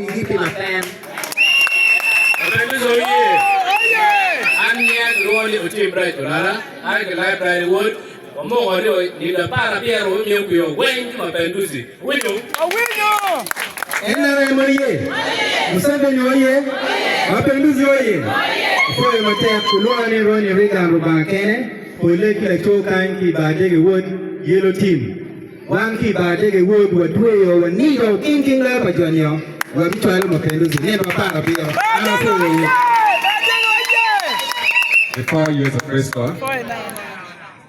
Wigi pi mapen. Mapendus oye! An nyinga kilwongo ni Otim Bright Olala, an ki Library Ward. Wamoko ni nino aparabyero wamiyo kwio weng ki Mapendusi. Wuwinyo? NRM oye! Museveni oye! Mapenduzi oye! Apwoyo matek kulwonga ni Ronnie Reagan Rubanga kene, polle ki laco kany ki i bar Dege Ward, Yellow Team. Wan ki i bar Dege Ward wadweyo, wanido king king loyo pa jo-nio, wabicwalo Mapenduzi nino aparabiro. An apwoyowu. I kor Yecu Kricito,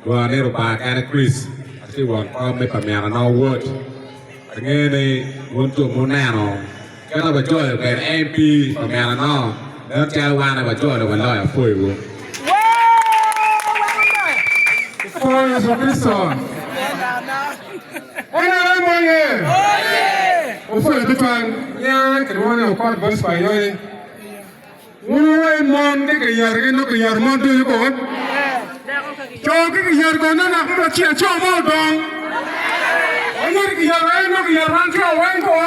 lwonga ni Rubanga kene Chris, atye won kom me pa Myana Noo Ward. Angeyo ni wun jo muneno kit ma wajoyo kwede MP pa Myana Noo, nen calo wan aye wajolo waloyo. Apwoyowu. I kor Yecu Kricito, NRM oye! Wupwoyo tutwal. Nya kilwongo ni Okot Bosco Ayoli. Wun wuwai mon ki kiyetogi nongo kiyeto mon ducu ko. Co ki kiyeto ko nongo ngat mo acel co mo odong. Wanyuto kiyeto en nongo kiyeto wan co weng ko.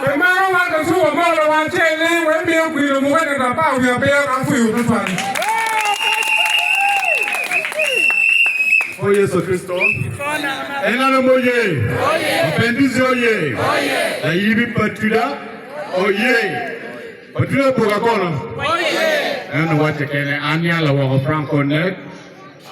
Pi meno wan kacuko wamoko wa acel ni wemiyo kwilo mukene nino apar wiye abiro apwoyo tutwal. Pwo Yecu Kricito. En alomo oye. Mapinduzi oye. Layibi Patuda oye. Watye apoka kono? En owacce kene, An nya lawoko Frank Onek,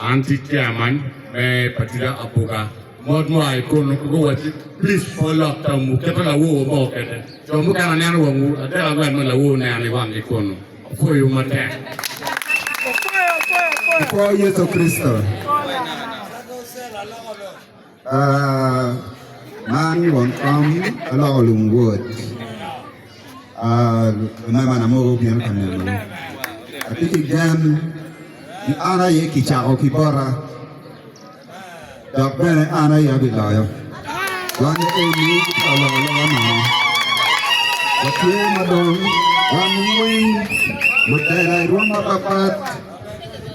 an tye chairman me Patida Apoka. Mot mua i kono ki guwacci, Please pe wulok tamwu, kite lawor mo kete. Jo mukene aneno wangwu adek angwen ma lawor oneno i wanggi kono. Apwoyowu matek. Opwo Yecu Kricito. Man won kom aloko lum wod lumemana mogo obino ka neno atye ki gen ni an aye kicako ki bota dok bene an aye abiloyo wan eni tye ka loko aloka nono watye ma dong wan weng lutela i rwom mapatpat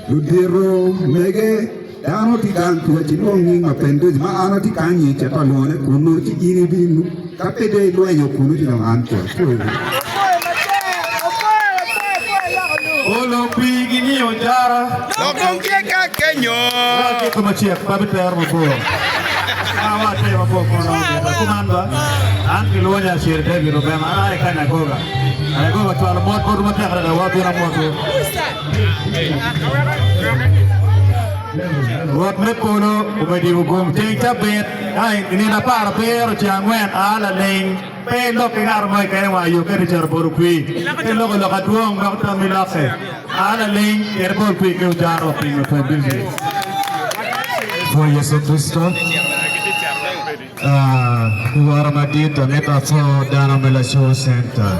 Ludito mege, dano tye gang twec ilwong nying Mapenduzi ma an atye kany-nyi cito alwongone kunnu ci in ibino ka pe dong ilwenyo kunnu ci dong an pwod pwoyi. Olo kwir gi ngiyo jara. Lok dong tye ka kenyo. Wa kito macek pa bitero mabor. Ma wa te mabor kono omita. Kuman ba, an kilwonya Aceri David Obema, an aa i Kanyagoga. Kanyagoga cwalo mot botwu matek adada, wa bino amotwu. Rwot me polo omediwu gum ceng cabit, ka i nino aparabiro ceng angwen aa laling, pe ilok ki ngat mo keken i wang yo kadi icito bot okwir, ka iloko lok adwong weko tammi lokke, aa laling, cit ibol kwir ki ojaro wa piny ma pe ducu. Pwo Yecu Kricito. Pi woro madit amito apwo dano me Lacor Center.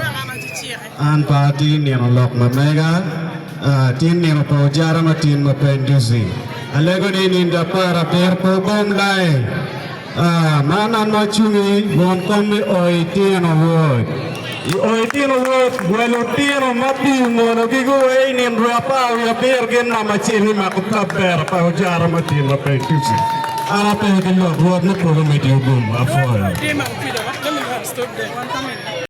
An pe atye nino lok ma mega, tin nino pa ojara ma tin ma pe nduci. Alego ni nindo aparabiro pe wubom lae. Man an ma acungi won kom me Oi Tino Ward. I Oi Tino Ward, gwel otino ma pii ongologi guwe i nindo apar wiye abiro gin namba acel me mako tabera pa ojara ma tin ma pe nduci. An ape ki lok, Rwot me polo omeddi ogum. Apwoyo.